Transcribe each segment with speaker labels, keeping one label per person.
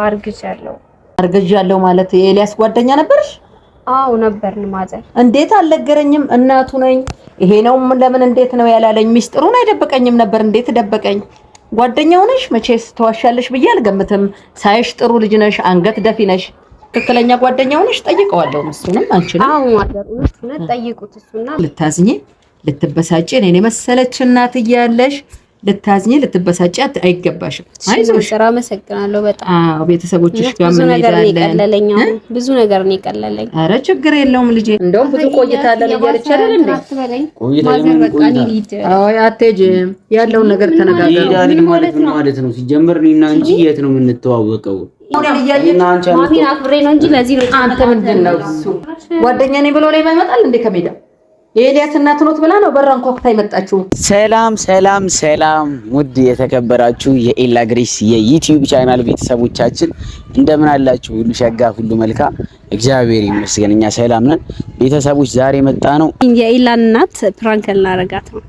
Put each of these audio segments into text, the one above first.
Speaker 1: አርግዣለሁ።
Speaker 2: አርግዣለሁ ማለት የኤልያስ ጓደኛ ነበርሽ?
Speaker 1: አዎ ነበርን mother።
Speaker 2: እንዴት አልነገረኝም? እናቱ ነኝ። ይሄ ነው ለምን እንዴት ነው ያላለኝ? ሚስጥሩን አይደበቀኝም ነበር። እንዴት ደበቀኝ? ጓደኛው ነሽ መቼስ ተዋሻለሽ ብዬ አልገምትም። ሳይሽ ጥሩ ልጅ ነሽ፣ አንገት ደፊ ነሽ። ትክክለኛ ጓደኛው ነሽ። ጠይቀዋለሁ እሱንም አንቺንም።
Speaker 1: አዎ mother፣ እውነት ጠይቁት እሱና።
Speaker 2: ልታዝኚ ልትበሳጪ እኔን የመሰለች እናት እያለሽ ልታዝኚ ልትበሳጪ አይገባሽም። አይዞሽ።
Speaker 1: አመሰግናለሁ በጣም።
Speaker 2: አዎ ቤተሰቦችሽ ጋር
Speaker 1: ብዙ ነገር ነው የቀለለኝ። ብዙ ነገር ነው የቀለለኝ።
Speaker 2: አረ ችግር የለውም ልጄ። እንደውም ብዙ ቆይታለን እያለች አይደል እንዴ? አዎ አትሄጂም። ያለውን ነገር ተነጋገሩ።
Speaker 3: ማለት ነው ማለት ነው። ሲጀመር እኔና አንቺ የት ነው የምንተዋወቀው?
Speaker 1: ማሚን አክብሬ ነው እንጂ ለዚህ ነው።
Speaker 2: አንተ ምንድን ነው እሱ ጓደኛ ነኝ ብሎ ላይ ይመጣል እንዴ ከሜዳ? የኤልያስ እናት ኖት ብላ ነው በራን ኮክታ የመጣችው።
Speaker 3: ሰላም ሰላም ሰላም፣ ውድ የተከበራችሁ የኤላ ግሬስ የዩቲዩብ ቻናል ቤተሰቦቻችን እንደምን አላችሁ? ሁሉ ሸጋ፣ ሁሉ መልካም፣ እግዚአብሔር ይመስገን እኛ ሰላም ነን። ቤተሰቦች ዛሬ መጣ ነው
Speaker 1: የኤላን እናት prank ልናረጋት ነው።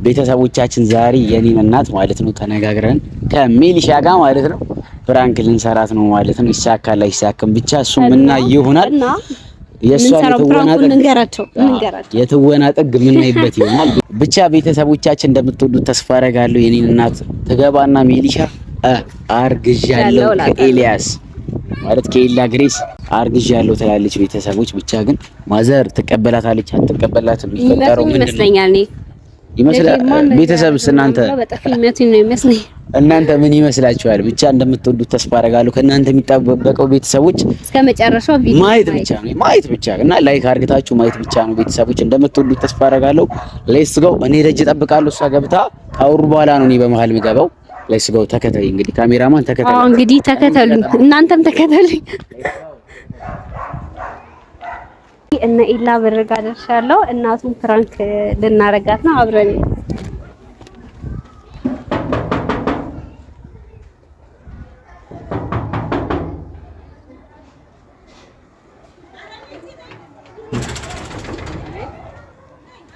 Speaker 3: ቤተሰቦቻችን ዛሬ የኔን እናት ማለት ነው ተነጋግረን ከሜሊሻ ጋር ማለት ነው prank ልንሰራት ነው ማለት ነው። ይሳካል አይሳካም ብቻ እሱ ምና ይሆናል።
Speaker 1: የእሷን
Speaker 3: የትወና ጥግ የምናይበት ይሆናል። ብቻ ቤተሰቦቻችን እንደምትወዱት ተስፋ አደርጋለሁ። የኔን እናት ትገባና ሜሊሻ አርግዣለሁ ከኤልያስ ማለት ከኤላ ግሬስ አርግዣለሁ ትላለች። ቤተሰቦች ብቻ ግን mother ትቀበላታለች አትቀበላትም? የሚፈጠረው ምንድን ነው
Speaker 1: ይመስለኛል
Speaker 3: ይመስላል። ቤተሰብስ እናንተ እናንተ ምን ይመስላችኋል? ብቻ እንደምትወዱት ተስፋ አደርጋለሁ። ከእናንተ የሚጠበቀው ቤተሰቦች
Speaker 1: እስከ መጨረሻው ቪዲዮ
Speaker 3: ማየት ብቻ ነው፣ ማየት ብቻ እና like አድርጋችሁ ማየት ብቻ ነው። ቤተሰቦች እንደምትወዱት ተስፋ አደርጋለሁ። Let's go። እኔ ደጅ እጠብቃለሁ። እሷ ገብታ ካወሩ በኋላ ነው እኔ በመሀል የምገባው። Let's go። ተከተይ እንግዲህ ካሜራማን ተከተሉ።
Speaker 1: አዎ እንግዲህ ተከተሉ፣ እናንተም ተከተሉኝ። እነ ኢላ ብር ጋ ደርሻለሁ። እናቱን prank ልናረጋት ነው አብረን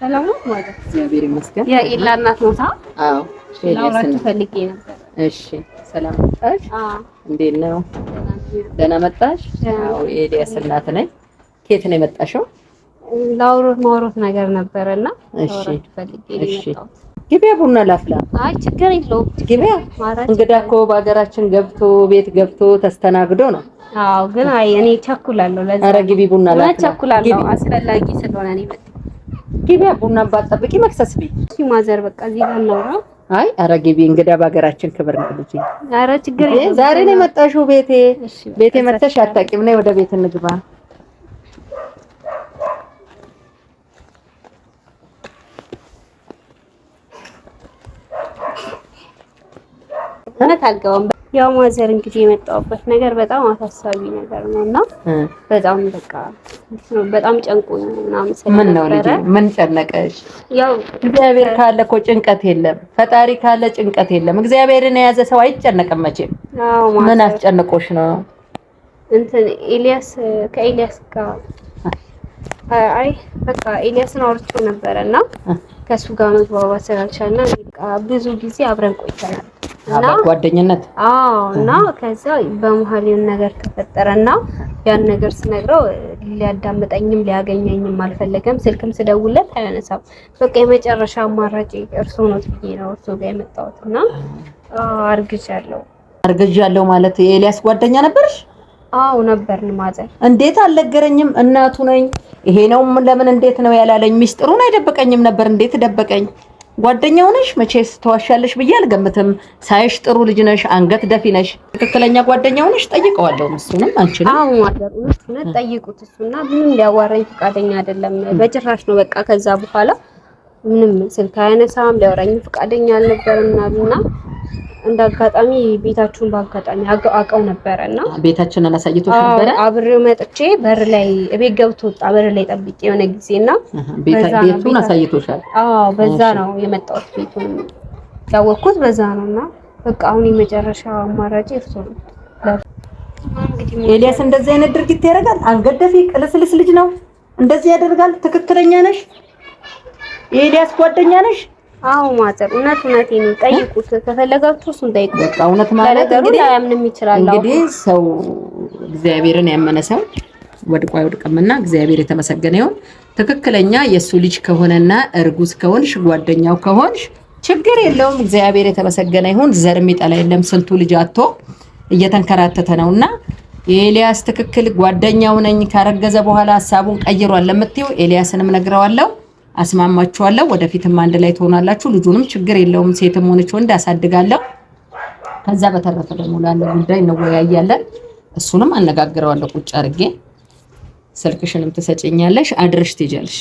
Speaker 1: ሰላም ነው ማለት
Speaker 2: እግዚአብሔር ይመስገን።
Speaker 1: የኢላ እናት ነው።
Speaker 2: አዎ
Speaker 1: ላውራችሁ ፈልጌ ነበር።
Speaker 2: እሺ ሰላም መጣሽ። እንዴት ነው? ደህና መጣሽ? አዎ የኤልያስ እናት ነኝ። ከየት ነው የመጣሽው?
Speaker 1: ላውሮት ማውሮት ነገር ነበረና
Speaker 2: እሺ
Speaker 1: ፈልጌ
Speaker 2: እሺ። ግቢያ ቡና ላፍላ።
Speaker 1: አይ ችግር የለውም
Speaker 2: ግቢያ። እንግዳ እኮ በሀገራችን ገብቶ ቤት ገብቶ ተስተናግዶ ነው።
Speaker 1: አዎ ግን አይ እኔ ቸኩላለሁ። ለዛ
Speaker 2: ኧረ ግቢ ቡና ላፍላ።
Speaker 1: ቸኩላለሁ፣ አስፈላጊ ስለሆነ ነው የመጣሁት።
Speaker 2: ግቢያ ቡና ባትጠብቂ መክሰስ ቢ
Speaker 1: እሺ mother በቃ እዚህ ጋር እናውራ።
Speaker 2: አይ ኧረ ግቢ፣ እንግዳ በሀገራችን ክብር ነው ልጄ።
Speaker 1: ኧረ ችግር የለውም።
Speaker 2: ዛሬ ነው የመጣሽው ቤቴ። ቤቴ መተሽ አታውቂም። ነይ ወደ ቤት እንግባ።
Speaker 1: እውነት አልገባም። ያው mother እንግዲህ የመጣሁበት ነገር በጣም አሳሳቢ ነገር ነው እና በጣም በቃ በጣም ጨንቆኝ ምናምን ስለነበረ።
Speaker 2: ምን ነው ልጄ፣ ምን ጨነቀሽ?
Speaker 1: ያው
Speaker 2: እግዚአብሔር ካለ እኮ ጭንቀት የለም። ፈጣሪ ካለ ጭንቀት የለም። እግዚአብሔርን የያዘ ሰው አይጨነቅም መቼም። ምን አስጨንቆሽ ነው?
Speaker 1: እንትን ኤልያስ ከኤልያስ ጋር አይ በቃ ኤልያስን አውርቼው ነበረ እና ከእሱ ጋር መግባባት ስላልቻልና ብዙ ጊዜ አብረን ቆይተናል
Speaker 2: እና ጓደኝነት
Speaker 1: አዎ። እና ከዛ በመሀል የሆነ ነገር ተፈጠረና ያን ነገር ስነግረው ሊያዳምጠኝም ሊያገኘኝም አልፈለገም። ስልክም ስደውልለት አያነሳም። በቃ የመጨረሻ አማራጭ እርሶ ነው ብዬ ነው እርሶ ጋር የመጣሁት እና አርግዣለሁ።
Speaker 2: አርግዣለሁ ማለት የኤልያስ ጓደኛ ነበርሽ?
Speaker 1: አዎ ነበርን mother።
Speaker 2: እንዴት አልነገረኝም? እናቱ ነኝ። ይሄ ነው ለምን እንዴት ነው ያላለኝ? ሚስጥሩን አይደበቀኝም ነበር። እንዴት ደበቀኝ? ጓደኛው ነሽ መቼስ ተዋሻለሽ ብዬ አልገምትም። ሳይሽ ጥሩ ልጅ ነሽ፣ አንገት ደፊ ነሽ። ትክክለኛ ጓደኛው ነሽ። ጠይቀዋለሁ እሱንም አንቺንም።
Speaker 1: አዎ mother፣ እውነት ጠይቁት እሱና ምንም ሊያዋራኝ ፈቃደኛ አይደለም በጭራሽ ነው። በቃ ከዛ በኋላ ምንም ስልክ አያነሳም፣ ሊያወራኝ ፈቃደኛ አልነበረም እና እንደ አጋጣሚ ቤታችሁን በአጋጣሚ አውቀው ነበረ እና
Speaker 2: ቤታችንን አሳይቶሽ ነበረ።
Speaker 1: አብሬው መጥቼ በር ላይ እቤት ገብቶ ወጣ። በር ላይ ጠብቄ የሆነ ጊዜ እና
Speaker 2: ቤቱን አሳይቶሻል?
Speaker 1: አዎ በዛ ነው የመጣሁት። ቤቱን ያወቅኩት በዛ ነው። እና በቃ አሁን የመጨረሻ አማራጭ እርሱ ነው።
Speaker 2: ኤልያስ እንደዚህ አይነት ድርጊት ያደርጋል? አንገት ደፊ ቅልስልስ ልጅ ነው። እንደዚህ ያደርጋል? ትክክለኛ ነሽ? የኤልያስ ጓደኛ ነሽ?
Speaker 1: አዎ mother፣ እውነት እውነቴን ነው። ጠይቁት፣ ከፈለጋችሁ እሱን ጠይቁት።
Speaker 2: በቃ እውነት ማለት እንግዲህ
Speaker 1: ላያምንም ይችላል።
Speaker 2: እንግዲህ ሰው እግዚአብሔርን ያመነ ሰው ወድቆ አይወድቅምና እግዚአብሔር የተመሰገነ ይሁን። ትክክለኛ የእሱ ልጅ ከሆነና እርጉዝ ከሆንሽ ጓደኛው ከሆንሽ ችግር የለውም። እግዚአብሔር የተመሰገነ ይሁን። ዘር የሚጠላ የለም። ስንቱ ልጅ አጥቶ እየተንከራተተ ነውና የኤልያስ ትክክል ጓደኛው ነኝ ካረገዘ በኋላ ሀሳቡን ቀይሯል ለምትይው ኤልያስንም ነግረዋለሁ፣ አስማማችኋለሁ። ወደፊትም አንድ ላይ ትሆናላችሁ። ልጁንም ችግር የለውም ሴትም ሆነች ወንድ አሳድጋለሁ። ከዛ በተረፈ ደግሞ ላለው ጉዳይ እንወያያለን። እሱንም አነጋግረዋለሁ ቁጭ አድርጌ። ስልክሽንም ትሰጭኛለሽ፣ አድረሽ ትሄጃለሽ።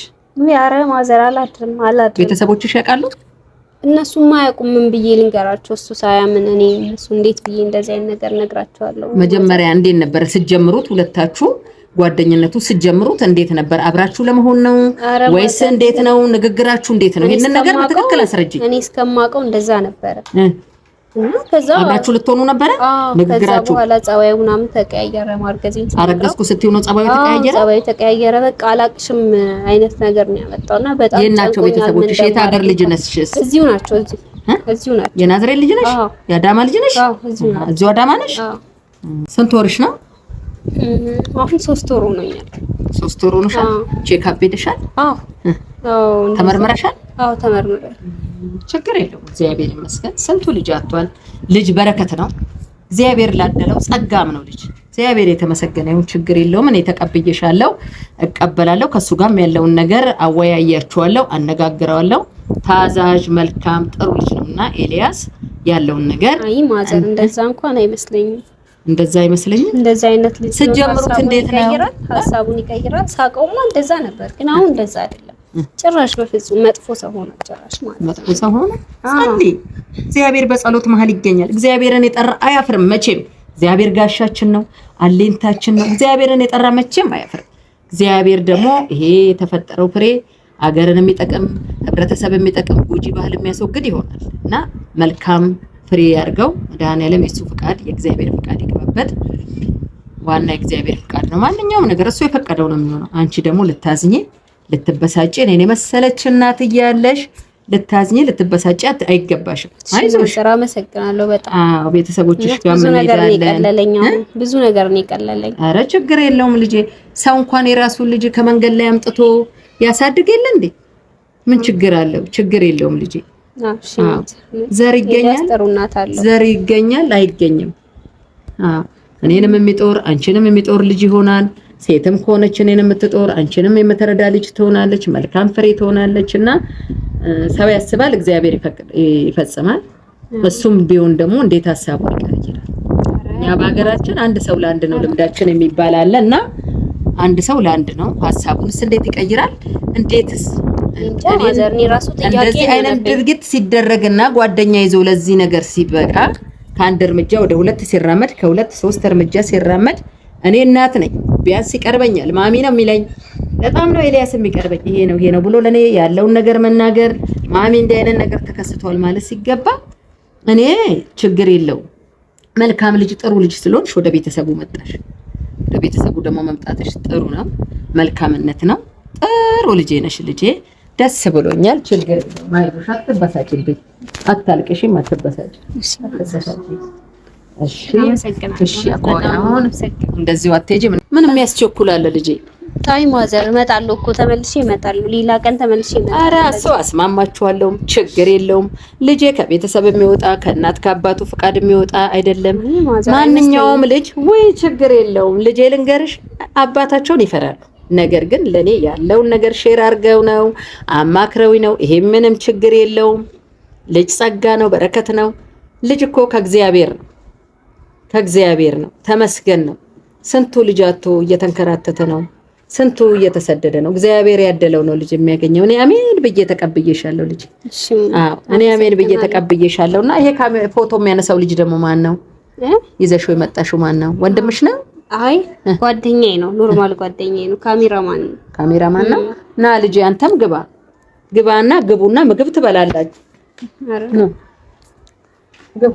Speaker 1: ኧረ mother አላድርም፣ አላድርም።
Speaker 2: ቤተሰቦችሽ ያውቃሉ?
Speaker 1: እነሱማ አያውቁም። ምን ብዬ ልንገራቸው? እሱ ሳያምን እኔ እነሱ እንዴት ብዬ እንደዚህ አይነት ነገር ነግራቸዋለሁ?
Speaker 2: መጀመሪያ እንዴት ነበር ስትጀምሩት? ሁለታችሁ ጓደኝነቱ ስትጀምሩት እንዴት ነበር? አብራችሁ ለመሆን ነው ወይስ እንዴት ነው? ንግግራችሁ እንዴት ነው? ይሄንን ነገር በትክክል አስረጅኝ።
Speaker 1: እኔ እስከማውቀው እንደዛ ነበረ። እና ከዛ
Speaker 2: አብራችሁ ልትሆኑ ነበረ ንግግራችሁ?
Speaker 1: ከዛ በኋላ ጸባዩ ምናምን ተቀያየረ። ማርገዜን
Speaker 2: አረገዝኩ ስትይው ነው ጸባዩ ተቀያየረ?
Speaker 1: ጸባዩ ተቀያየረ። በቃ አላቅሽም አይነት ነገር ነው ያመጣውና በጣም
Speaker 2: የት ናቸው ቤተሰቦችሽ? የት ሀገር ልጅ ነሽ?
Speaker 1: እዚሁ ናቸው። እዚሁ ናቸው።
Speaker 2: የናዝሬት ልጅ ነሽ? የአዳማ ልጅ ነሽ?
Speaker 1: አዎ፣ እዚሁ ናቸው።
Speaker 2: እዚሁ አዳማ ነሽ? ስንት ወርሽ ነው?
Speaker 1: አሁን 3 ወር ሆኖኛል።
Speaker 2: 3 ወር ሆኖሻል? check up ሄደሻል?
Speaker 1: አዎ።
Speaker 2: ተመርምረሻል?
Speaker 1: አዎ፣ ተመርምሬያለሁ።
Speaker 2: ችግር የለውም እግዚአብሔር ይመስገን። ስንቱ ልጅ አጥቷል። ልጅ በረከት ነው። እግዚአብሔር ላደለው ጸጋም ነው ልጅ። እግዚአብሔር የተመሰገነ ይሁን። ችግር የለውም። እኔ ተቀብዬሻለሁ፣ እቀበላለሁ። ከሱ ጋርም ያለውን ነገር አወያያችኋለሁ፣ አነጋግረዋለሁ። ታዛዥ፣ መልካም፣ ጥሩ ልጅ ነውና ኤልያስ ያለውን ነገር
Speaker 1: አይ mother፣ እንደዛ እንኳን አይመስለኝም።
Speaker 2: እንደዛ አይመስለኝም።
Speaker 1: እንደዛ አይነት ልጅ
Speaker 2: ስትጀምሩት እንዴት ነው?
Speaker 1: ሀሳቡን ይቀይራል። ሳቀውማ እንደዛ ነበር፣ ግን አሁን እንደዛ አይደለም ጭራሽ። በፍጹም መጥፎ ሰው ሆነ። ጭራሽ ማለት
Speaker 2: መጥፎ ሰው ሆነ። ጸልይ። እግዚአብሔር በጸሎት መሀል ይገኛል። እግዚአብሔርን የጠራ አያፍርም መቼም። እግዚአብሔር ጋሻችን ነው፣ አለኝታችን ነው። እግዚአብሔርን የጠራ መቼም አያፍርም። እግዚአብሔር ደግሞ ይሄ የተፈጠረው ፍሬ አገርን የሚጠቅም ህብረተሰብ የሚጠቅም ጎጂ ባህል የሚያስወግድ ይሆናል እና መልካም ፍሬ ያድርገው። መድኃኔዓለም የሱ ፍቃድ የእግዚአብሔር ፍቃድ ይግባበት። ዋና የእግዚአብሔር ፍቃድ ነው። ማንኛውም ነገር እሱ የፈቀደው ነው የሚሆነው። አንቺ ደግሞ ልታዝኚ ልትበሳጭ እኔን የመሰለች እናት እያለሽ ልታዝኚ ልትበሳጭ አይገባሽም። አይዞሽ።
Speaker 1: አመሰግናለሁ በጣም።
Speaker 2: አዎ ቤተሰቦችሽ ጋር
Speaker 1: ብዙ ነገር ነው የቀለለኝ። ብዙ ነገር ነው የቀለለኝ።
Speaker 2: አረ ችግር የለውም ልጄ። ሰው እንኳን የራሱን ልጅ ከመንገድ ላይ አምጥቶ ያሳድግ የለ እንዴ? ምን ችግር አለው? ችግር የለውም ልጄ። ዘር ይገኛል፣ ዘር ይገኛል፣ አይገኝም። አዎ እኔንም የሚጦር አንቺንም የሚጦር ልጅ ይሆናል። ሴትም ከሆነች እኔን የምትጦር አንቺንም የምትረዳ ልጅ ትሆናለች። መልካም ፍሬ ትሆናለች። እና ሰው ያስባል፣ እግዚአብሔር ይፈጽማል። እሱም ቢሆን ደግሞ እንዴት ሀሳቡን ይቀይራል? እኛ በሀገራችን አንድ ሰው ለአንድ ነው ልምዳችን የሚባል አለ እና አንድ ሰው ለአንድ ነው። ሀሳቡንስ እንዴት ይቀይራል? እንዴትስ እንደዚህ አይነት ድርጊት ሲደረግና ጓደኛ ይዞ ለዚህ ነገር ሲበቃ ከአንድ እርምጃ ወደ ሁለት ሲራመድ ከሁለት ሶስት እርምጃ ሲራመድ እኔ እናት ነኝ፣ ቢያንስ ይቀርበኛል፣ ማሚ ነው የሚለኝ። በጣም ነው ኤልያስ የሚቀርበኝ። ይሄ ነው ይሄ ነው ብሎ ለኔ ያለውን ነገር መናገር ማሚ እንዲህ አይነት ነገር ተከስቷል ማለት ሲገባ እኔ ችግር የለውም መልካም ልጅ ጥሩ ልጅ ስለሆንሽ ወደ ቤተሰቡ መጣሽ። ወደ ቤተሰቡ ደግሞ መምጣትሽ ጥሩ ነው፣ መልካምነት ነው። ጥሩ ልጄ ነሽ ልጄ፣ ደስ ብሎኛል። ችግር የለውም፣ አይዞሽ፣ አትበሳጭብኝ፣ አታልቅሽም፣ አትበሳጭ፣ አትበሳጭ። እሺ፣ እሺ። አሁን እንደዚሁ አትሄጂም። ምን የሚያስቸኩላል ልጄ?
Speaker 1: አይ mother እመጣለሁ እኮ ተመልሼ እመጣለሁ። ሌላ ቀን ተመልሼ እመጣለሁ።
Speaker 2: ኧረ እሱ አስማማችኋለሁ፣ ችግር የለውም ልጄ። ከቤተሰብ የሚወጣ ከእናት ከአባቱ ፍቃድ የሚወጣ አይደለም ማንኛውም ልጅ። ወይ ችግር የለውም ልጄ። ልንገርሽ፣ አባታቸውን ይፈራሉ። ነገር ግን ለኔ ያለውን ነገር share አድርገው ነው አማክረው ነው። ይሄ ምንም ችግር የለውም። ልጅ ጸጋ ነው፣ በረከት ነው። ልጅ እኮ ከእግዚአብሔር ነው፣ ከእግዚአብሔር ነው። ተመስገን ነው። ስንቱ ልጅ አጥቶ እየተንከራተተ ነው። ስንቱ እየተሰደደ ነው። እግዚአብሔር ያደለው ነው ልጅ የሚያገኘው። እኔ አሜን ብዬ ተቀብዬሻለሁ ልጅ። አዎ እኔ አሜን ብዬ ተቀብዬሻለሁ። እና ይሄ ፎቶ የሚያነሳው ልጅ ደግሞ ማን ነው? ይዘሽው የመጣሽው ማን ነው? ወንድምሽ ነው?
Speaker 1: አይ ጓደኛዬ ነው። normal ጓደኛዬ ነው። ካሜራማን ነው።
Speaker 2: ካሜራማን ነው። ና ልጅ አንተም ግባ ግባና ግቡና ምግብ ትበላላችሁ። ግቡ።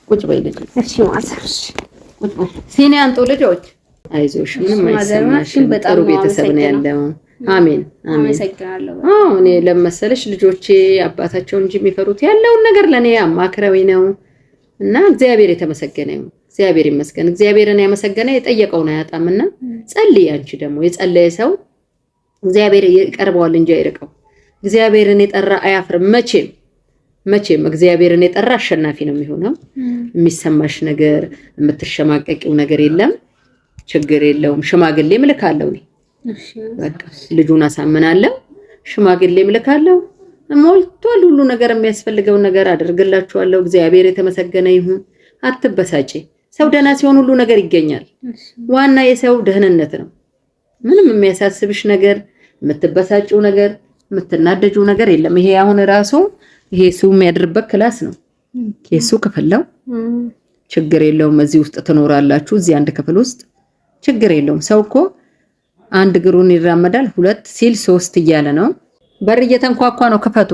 Speaker 2: ቁጭ በይ ልጅ።
Speaker 1: እሺ mother።
Speaker 2: ቁጭ በይ። ሲኒ አንጡ ልጆች። አይዞሽ፣ ምንም አይሰማሽም። ጥሩ ቤተሰብ ነው ያለው። አሜን አሜን። አዎ እኔ ለመሰለሽ ልጆቼ አባታቸው እንጂ የሚፈሩት ያለውን ነገር ለኔ አማክረዊ ነው እና እግዚአብሔር የተመሰገነ ይሁን። እግዚአብሔር ይመስገን። እግዚአብሔርን ያመሰገነ የጠየቀውን አያጣምና ጸልይ። አንቺ ደግሞ የጸለየ ሰው እግዚአብሔር ይቀርበዋል እንጂ አይርቀው። እግዚአብሔርን የጠራ አያፍርም መቼም መቼም። እግዚአብሔርን የጠራ አሸናፊ ነው የሚሆነው። የሚሰማሽ ነገር የምትሸማቀቂው ነገር የለም። ችግር የለውም። ሽማግሌም እልካለሁ እኔ በቃ ልጁን አሳምናለሁ። ሽማግሌም እልካለሁ። ሞልቷል። ሁሉ ነገር የሚያስፈልገውን ነገር አደርግላችኋለሁ። እግዚአብሔር የተመሰገነ ይሁን። አትበሳጪ። ሰው ደህና ሲሆን ሁሉ ነገር ይገኛል። ዋና የሰው ደህንነት ነው። ምንም የሚያሳስብሽ ነገር፣ የምትበሳጪው ነገር፣ የምትናደጂው ነገር የለም። ይሄ አሁን ራሱ ይሄ እሱ የሚያድርበት class ነው። የሱ ክፍል ነው። ችግር የለውም። እዚህ ውስጥ ትኖራላችሁ። እዚህ አንድ ክፍል ውስጥ ችግር የለውም። ሰው እኮ አንድ እግሩን ይራመዳል፣ ሁለት ሲል ሶስት እያለ ነው። በር እየተንኳኳ ነው። ክፈቱ።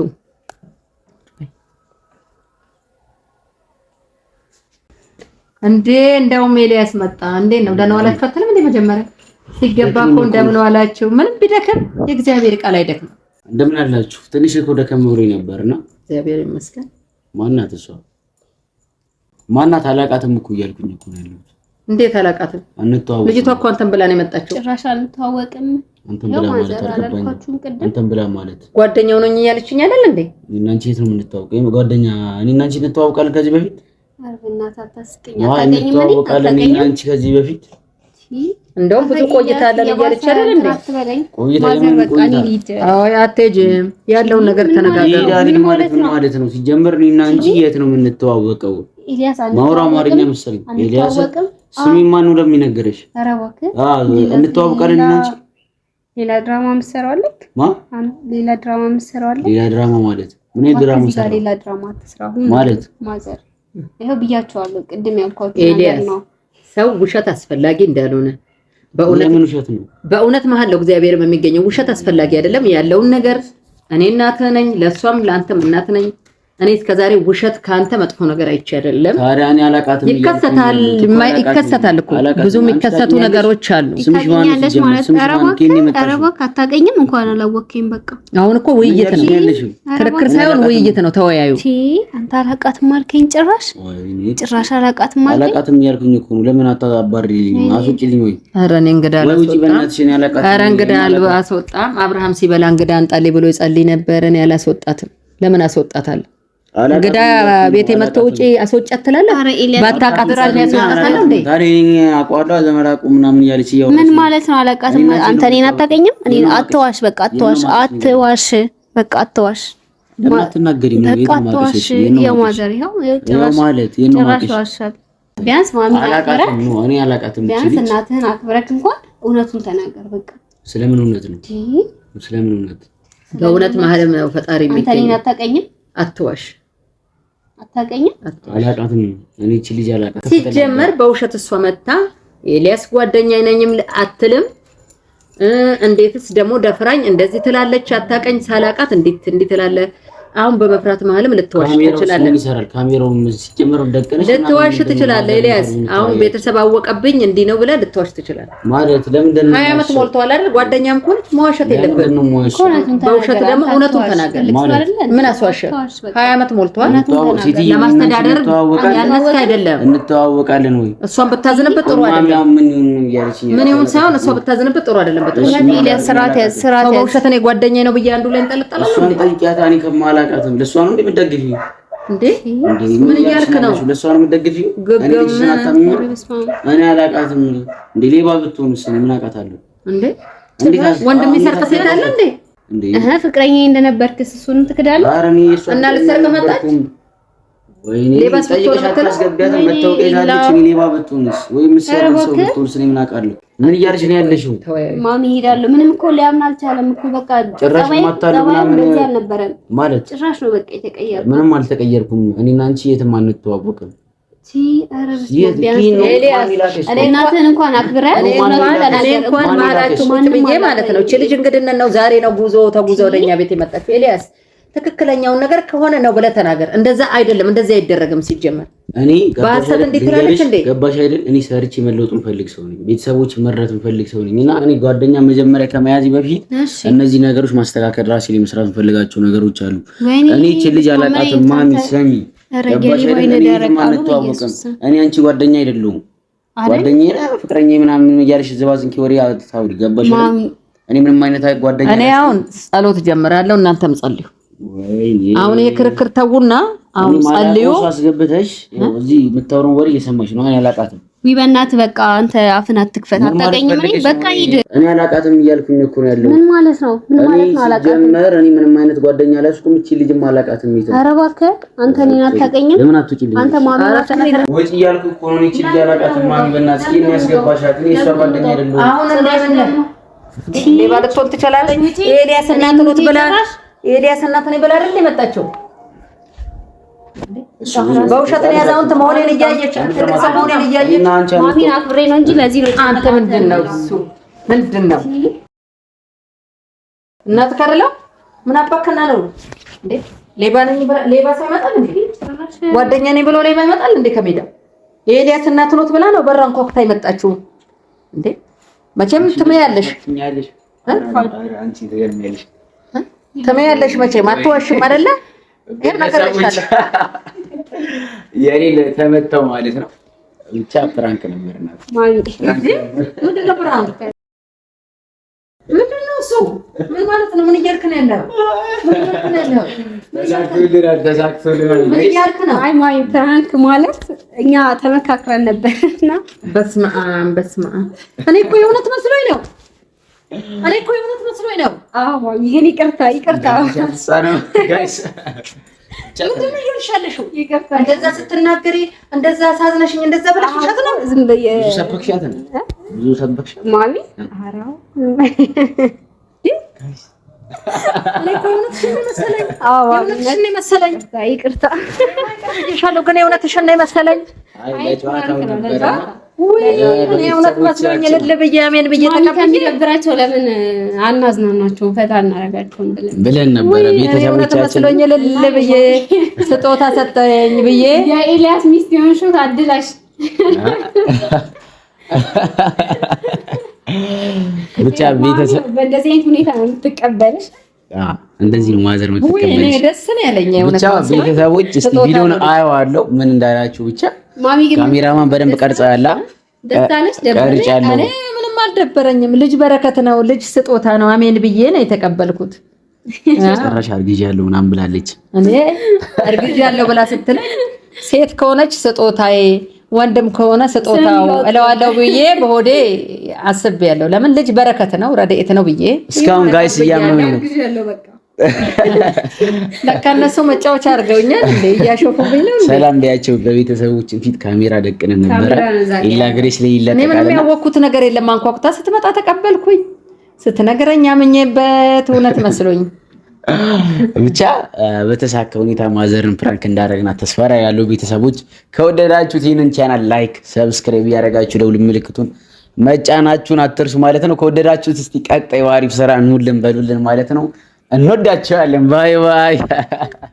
Speaker 2: እንዴ እንደውም ኤልያስ መጣ። እንዴ ነው ደህና ዋላችሁ አትልም እንዴ? መጀመሪያ ሲገባ እኮ እንደምን ዋላችሁ። ምንም ቢደክም የእግዚአብሔር ቃል አይደክም።
Speaker 3: እንደምን አላችሁ? ትንሽ እኮ ደከም ብሎኝ ነበርና
Speaker 2: እግዚአብሔር ይመስገን።
Speaker 3: ማናት እሷ? ማናት? አላቃትም እኮ እያልኩኝ እኮ ነው ያለሁት።
Speaker 2: እንዴት አላቃትም?
Speaker 3: አንተዋወቅም።
Speaker 2: ልጅቷ እኮ አንተን ብላ ነው የመጣችው።
Speaker 1: ጭራሽ አንተዋወቅም።
Speaker 3: አንተን ብላ ማለት አልገባኝም። አንተን ብላ ማለት
Speaker 2: ጓደኛው ነኝ እያለችኝ አይደል እንዴ?
Speaker 3: እኔና አንቺ የት ነው የምንተዋወቀው? ጓደኛ እኔና አንቺ እንተዋወቃለን ከዚህ በፊት?
Speaker 1: ኧረ በእናትህ አታስቀኝ። አታውቀኝም።
Speaker 3: እንተዋወቃለን እኔና አንቺ ከዚህ በፊት
Speaker 2: እንደውም ብዙ ቆይታለን እያለች አይደል እንዴ?
Speaker 3: ቆይታ የምን ቆይታ?
Speaker 2: አይ አትሄጂም። ያለውን ነገር ተነጋገሩ።
Speaker 3: ማለት ምን ማለት ነው? ሲጀምር እኔና አንቺ የት ነው የምንተዋወቀው? ማውራ አማርኛ መሰለኝ። ኤልያስ ስሚ ማን ነው ለሚነገርሽ?
Speaker 1: ኧረ እባክህ
Speaker 3: እንተዋወቃለን እኔና አንቺ።
Speaker 1: ሌላ ድራማ የምትሰራው አለ?
Speaker 3: ማ
Speaker 1: ሌላ ድራማ የምትሰራው አለ?
Speaker 3: ሌላ ድራማ ማለት ምን ድራማ ሰራ?
Speaker 1: ሌላ ድራማ አትስራ
Speaker 3: ማለት
Speaker 1: mother፣ ይኸው ብያቸዋለሁ። ቅድም ያልኳችሁ ነገር ነው።
Speaker 2: ሰው ውሸት አስፈላጊ እንዳልሆነ በእውነት
Speaker 3: ውሸት ነው።
Speaker 2: በእውነት መሀል ነው እግዚአብሔር የሚገኘው። ውሸት አስፈላጊ አይደለም። ያለውን ነገር እኔ እናትህ ነኝ፣ ለእሷም ለአንተም እናት ነኝ። እኔ እስከዛሬ ውሸት ከአንተ መጥፎ ነገር አይቼ አይደለም።
Speaker 3: ታዲያ እኔ አላቃትም።
Speaker 2: ይከሰታል፣ ይከሰታል እኮ ብዙ የሚከሰቱ ነገሮች አሉ።
Speaker 1: ታገኛለች ማለት ኧረ እባክህ አታገኝም። እንኳን አላወቅኸኝ። በቃ
Speaker 2: አሁን እኮ ውይይት ነው፣ ክርክር ሳይሆን ውይይት ነው። ተወያዩ።
Speaker 1: አንተ አላቃትም አልከኝ። ጭራሽ ጭራሽ አላቃትም አልከኝ።
Speaker 3: አላቃትም እያልኩኝ እኮ ነው። ለምን አታባሪልኝ? አስወጪልኝ ወይ?
Speaker 2: ኧረ እኔ እንግዳ አላስወጣም። ኧረ እንግዳ አላስወጣም። አብርሃም ሲበላ እንግዳ አንጣልኝ ብሎ ይጸልይ ነበር። እኔ አላስወጣትም። ለምን አስወጣታለሁ? እንግዳ ቤት የመጥቶ ውጪ አስወጫት ትላለህ። ባታውቃት ያስወጣታለሁ እንዴ?
Speaker 3: ታዲያ እኔ አውቀዋለሁ ዘመድ አውቁ ምናምን እያለች እያወራች
Speaker 1: ምን ማለት ነው? አላውቃትም። አንተ እኔን አታውቀኝም። እኔ አትዋሽ፣ በቃ አትዋሽ፣ አትዋሽ፣ በቃ አትዋሽ።
Speaker 3: ለምን አትናገሪም?
Speaker 1: በቃ አትዋሽ። ያው mother ይኸው ጭራሽ ጭራሽ ዋሻል። ቢያንስ ማሚ አክብረህ
Speaker 3: እኔ አላውቃትም።
Speaker 1: ቢያንስ እናትህን አክብረህ እንኳን እውነቱን ተናገር። በቃ
Speaker 3: ስለምን እውነት ነው? ስለምን እውነት?
Speaker 2: በእውነት መሀልም ነው ፈጣሪ
Speaker 1: የሚገኘው። አንተ እኔን አታውቀኝም።
Speaker 2: አትዋሽ
Speaker 1: አታውቀኝም።
Speaker 3: አላውቃትም። እኔ እቺ ልጅ አላውቃትም።
Speaker 2: ሲጀመር በውሸት እሷ መታ ኤልያስ ጓደኛ ነኝም አትልም። እንዴትስ ደግሞ ደፍራኝ እንደዚህ ትላለች? አታውቀኝ ሳላውቃት እንዴት እንዲህ ትላለህ? አሁን በመፍራት መሀልም ልትዋሽ ትችላለህ።
Speaker 3: ካሜራው ሲጀመር ደቀነሽ
Speaker 2: ልትዋሽ ትችላለህ። ኤልያስ አሁን ቤተሰብ አወቀብኝ እንዲህ ነው ብለህ ልትዋሽ ትችላለህ።
Speaker 3: ማለት ለምንድን ነው?
Speaker 2: 20 ዓመት ሞልቷል አይደል? ጓደኛም ከሆነች መዋሸት የለብህም። በውሸት ደግሞ እውነቱን ተናገር። ምን አስዋሸ? 20 ዓመት ሞልቷል። ለማስተዳደር ያነስክ አይደለም።
Speaker 3: እንተዋወቃለን ወይ?
Speaker 2: እሷን ብታዝንበት ጥሩ አይደለም። ምን ይሁን ሳይሆን እሷ ብታዝንበት ጥሩ አይደለም። በውሸት እኔ ጓደኛዬ ነው ብዬ አንዱ ላይ እንጠለጠላለሁ።
Speaker 3: እሷን ጠይቂያት። እኔ ከማላውቃትም ለእሷ ነው እንዴ የምትደግፊው?
Speaker 2: እንዴ ምን እያልክ ነው?
Speaker 3: ለእሷ ነው የምትደግፊው? እኔ ልጅሽን አታምኚም? እኔ አላውቃትም። እንዴ ሌባ ብትሆንስ እኔ ምን አውቃታለሁ?
Speaker 2: እንዴ ወንድም የሚሰርቅ ሴት አለ እንዴ?
Speaker 1: እህ ፍቅረኛዬ እንደነበርክስ እሱንም ትክዳለህ?
Speaker 3: ኧረ እኔ እሷ
Speaker 2: እና ልትሰርቅ መጣች?
Speaker 3: ወይኔ ጠይቀሽ አታስገቢያትም። መታወቂያ ይዛለች። እኔ ሌባ ብትሆንስ ወይ የምትሰርቅ ሰው ብትሆንስ እኔ ምን አውቃለሁ? ምን እያልሽ ነው ያለሽው?
Speaker 1: ማሚ እሄዳለሁ። ምንም እኮ ሊያምን አልቻለም እኮ በቃ
Speaker 3: ጭራሽ ማታለል ምናምን
Speaker 1: እንደዚህ አልነበረም
Speaker 3: ማለት
Speaker 1: ጭራሽ ነው በቃ የተቀየረው።
Speaker 3: ምንም አልተቀየርኩም። እኔና አንቺ የትም አንተዋወቅም።
Speaker 1: እናትህን እንኳን አክብረህ
Speaker 2: እኔ እንኳን መሀላችሁ ቁጭ ብዬ ማለት ነው። እቺ ልጅ እንግድነት ነው ዛሬ ነው ጉዞ ተጉዞ ወደኛ ቤት የመጣችው። ኤልያስ ትክክለኛውን ነገር ከሆነ ነው ብለህ ተናገር። እንደዛ አይደለም፣ እንደዛ አይደረግም። ሲጀመር
Speaker 3: እኔ
Speaker 2: በሀሰት እንዴት ትላለች እንዴ?
Speaker 3: ገባሽ አይደል? እኔ ሰርቼ መለወጥ የምፈልግ ሰው ነኝ። ቤተሰቦች መረት የምፈልግ ሰው ነኝ። እና እኔ ጓደኛ መጀመሪያ ከመያዝ በፊት እነዚህ ነገሮች ማስተካከል ራሴ ላይ መስራት የምፈልጋቸው ነገሮች አሉ። እኔ እቺ ልጅ አላውቃትም። ማሚ ሰሚ፣ ገባሽ አይደል? እኔ አንተዋወቅም። እኔ አንቺ ጓደኛ አይደለሁም። ጓደኛዬ ፍቅረኛ ምናምን እያልሽ ዝባዝንኪ ወሬ አታውሪ። ገባሽ አይደል? እኔ ምንም አይነት ጓደኛ
Speaker 2: እኔ አሁን ጸሎት ጀምራለሁ፣ እናንተም ጸልዩ። አሁን ይሄ ክርክር ተውና አሁን ጸልዩ።
Speaker 3: አስገብተሽ እዚህ የምታወራውን ወሬ እየሰማሽ ነው። እኔ አላውቃትም።
Speaker 1: ውይ በእናትህ በቃ አንተ አፍን አትክፈት። አታውቀኝም። እኔ በቃ ሂድ።
Speaker 3: እኔ አላውቃትም እያልኩኝ እኮ ነው ያለው።
Speaker 1: ምን ማለት ነው? ምን ማለት ነው? አላውቃትም።
Speaker 3: ሲጀመር እኔ ምንም አይነት ጓደኛ አልያዝኩም። እቺ ልጅም አላውቃትም። ይተው።
Speaker 1: ኧረ እባክህ አንተ እኔን አታውቀኝም።
Speaker 3: ለምን አትውጪልኝ?
Speaker 1: አንተ ማሚ
Speaker 3: ወጪ እያልኩ እኮ ነው። እቺ ልጅ አላውቃትም። ማሚ በእናትህ እስኪ እኔ ያስገባሻት። እኔ እሷ ጓደኛ አይደለሁም።
Speaker 2: አሁን እንደምን ሌባ ልትሆን ትችላለች። ኤልያስ እናት ነው ብላ ኤልያስ እናት ነው ብላ አይደል የመጣችው? በውሸት ነው ያዛውንት መሆኔን እያየች ትልቅ ሰው መሆኔን እያየች
Speaker 1: ማሚን አክብሬ ነው እንጂ ለዚህ ነው።
Speaker 2: አንተ ምንድን ነው እሱ ምንድን ነው እናትህ አይደለም? ምን አባክና ነው እንዴ? ሌባ ነኝ ሌባ ሰው ይመጣል እንዴ? ጓደኛ ነኝ ብሎ ሌባ ይመጣል እንዴ? ከሜዳ የኤልያስ እናት ኖት ብላ ነው በራን ኮክታ የመጣችው እንዴ? መቼም ትመያለሽ ትመያለሽ መቼም አትዋሽም አይደለ? ይሄን ነገርሻለሁ።
Speaker 3: የኔ ተመተው ማለት ነው። ብቻ prank ነበር።
Speaker 2: ምንድን ነው prank? ምንድን ነው እሱ? ምን ማለት ነው? ምን እያልክ ነው ያለው? ምን እያልክ ነው ያለው? ምን እያልክ ነው?
Speaker 1: አይ ማሚ prank ማለት እኛ ተመካክረን ነበር እና
Speaker 2: በስመ አብ በስመ አብ። እኔ እኮ የእውነት መስሎኝ ነው። እኔ እኮ የእውነት መስሎኝ ነው።
Speaker 1: አዎ ማሚ ግን ይቅርታ ይቅርታ።
Speaker 2: ምንድን ነው እያልሽ ያለሽው?
Speaker 1: ይቅርታ።
Speaker 2: እንደዛ ስትናገሪ እንደዛ አሳዝነሽኝ እንደዛ ብለሽ ውሸት ነው።
Speaker 1: ዝም ብዬ
Speaker 3: ብዙ ሰበክሻት ነው። ብዙ ሰበክሻት
Speaker 1: ማሚ። ኧረ
Speaker 2: እኔ እኮ የእውነትሽን ነው የመሰለኝ።
Speaker 1: አዎ
Speaker 2: የእውነትሽን ነው የመሰለኝ።
Speaker 1: ይቅርታ
Speaker 2: ብዬሻለሁ፣ ግን የእውነትሽን ነው የመሰለኝ።
Speaker 3: አይ ለጨዋታው ነበረ።
Speaker 2: ውይ እኔ እውነት መስሎኝ እልል ብዬ አሜን ብዬ
Speaker 1: ማሚ
Speaker 2: ተቀብዬ
Speaker 1: ከሚደብራቸው ለምን አናዝናናቸውም ፈታ እናደርጋቸውም ብለን
Speaker 3: ብለን ነበረ
Speaker 2: ውይ እኔ እውነት
Speaker 3: ቤተሰቦቻችን
Speaker 2: መስሎኝ እልል ብዬ ስጦታ ሰጠኝ ብዬ
Speaker 1: የኤልያስ ሚስት የሆንሽው ታድላሽ።
Speaker 3: ብቻ ቤተሰብ
Speaker 1: በእንደዚህ አይነት ሁኔታ ነው የምትቀበልሽ።
Speaker 3: እንደዚህ ነው mother
Speaker 2: ውይ እኔ
Speaker 3: የምትቀበልሽ።
Speaker 2: ደስ ነው ያለኝ የእውነት
Speaker 3: ብቻ
Speaker 2: መስሎኝ።
Speaker 3: ቤተሰቦች እስቲ
Speaker 2: ስጦታ
Speaker 3: ቪዲዮን
Speaker 2: ነው።
Speaker 3: አየዋለሁ ምን እንዳላችሁ። ብቻ
Speaker 1: ማሚ ግን
Speaker 3: ካሜራማን በደንብ ቀርጸሃል።
Speaker 1: ደስ አለሽ? ደበረሽ?
Speaker 3: ቀርጫለሁ።
Speaker 2: እኔ ምንም አልደበረኝም። ልጅ በረከት ነው፣ ልጅ ስጦታ ነው። አሜን ብዬ ነው የተቀበልኩት።
Speaker 3: ጭራሽ አርግዣለሁ ምናምን ብላለች።
Speaker 2: እኔ አርግዣለሁ ብላ ስትለኝ ሴት ከሆነች ስጦታዬ፣ ወንድም ከሆነ ስጦታው እለዋለሁ ብዬ በሆዴ አስቤያለሁ። ለምን ልጅ በረከት ነው፣ ረድኤት ነው ብዬ
Speaker 3: እስካሁን guys እያመመኝ ነው።
Speaker 1: አርግዣለሁ በቃ
Speaker 2: ለካ እነሱ መጫወቻ አድርገውኛል እንዴ፣ እያሾፉብኝ ነው እንዴ።
Speaker 3: ሰላም ቢያቸው በቤተሰቦች ፊት ካሜራ ደቅነን ነበረ።
Speaker 1: ካሜራ ነው ዛሬ።
Speaker 3: ኢላ ግሬስ ላይ
Speaker 2: እኔ ምንም
Speaker 3: ይለቀቃልና
Speaker 2: ያወቅኩት ነገር የለም። አንኳኩታ ስትመጣ ተቀበልኩኝ። ስትነግረኝ አምኜበት እውነት መስሎኝ
Speaker 3: ብቻ በተሳካ ሁኔታ mother ን prank እንዳደረግናት ተስፋ ያለው ቤተሰቦች፣ ከወደዳችሁት ይህንን channel like፣ subscribe እያደረጋችሁ ደውል ምልክቱን መጫናችሁን አትርሱ ማለት ነው። ከወደዳችሁት እስቲ ቀጣይ አሪፍ ስራ እንውልን በሉልን ማለት ነው። እንወዳችኋለን። bye bye።